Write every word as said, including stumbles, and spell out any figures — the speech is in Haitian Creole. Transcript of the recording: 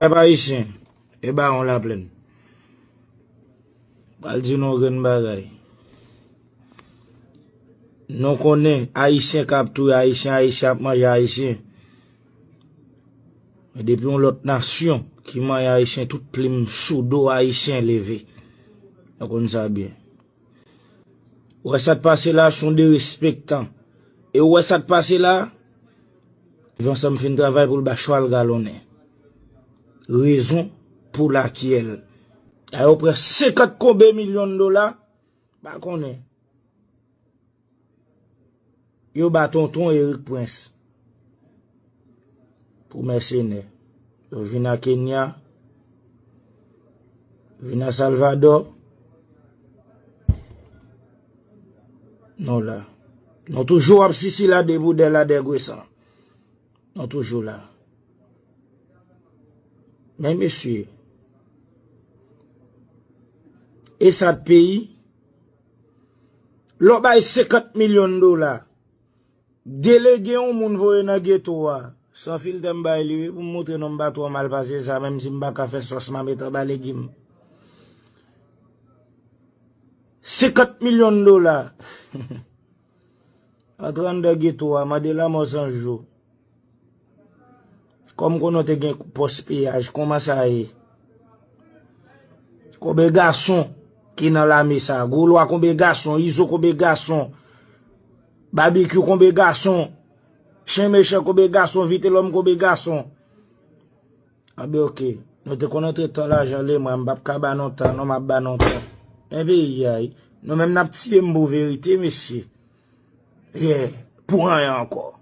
Pèp ayisyen, e Bawon Laplèn. Pral di nou yon grenn bagay. Nou konnen Ayisyen k ap touye Ayisyen, Ayisyen ap manje Ayisyen. Men depi yon lòt nasyon ki manyen Ayisyen, tout plim sou do Ayisyen leve. Nou konn sa byen. Ou wè sa k pase la, se yon derespektan. E ou wè sa k pase la, Viv Ansanm fin travay pou l ba chwal galonnen. Rezon pou lakyèl. Dayè, yo pran senkant konbe milyon dola, pa konnen. Yo ba tonton Erik Prince pou mèsenè. Yo vin a Kenya, vin a Salvadò. Nou la. Nou toujou ap sisi la deboudè la dègwesan. Nou toujou la. Men mesye, e sa peyi, lè w bay senkant milyon dola, delege yon moun voye nan geto a, san filtè m bay li wi, pou m montre nou m pa twò mal pase sa, menm si m pa ka fè sòs m a met anba legim. Senkant milyon dola. Antre anndan geto a, mande lanmò san jou. Kòm konnen w te gen pòs peyaj, kòman sa ye? Konbe gason ki nan lame sa? Gwo Lwa konbe gason? Izo konbe gason? Babikyou konbe gason? Chen Mechan konbe gason? Vitelòm konbe gason? Anben oke. Nou te konn antre tan lajan lemwa, m p ap ka ba nou tan, non, m ap ba nou tan. Men peyi a, wi. Nou menm n ap tiye m pou verite, mesye. Yeah, pou anyen ankò.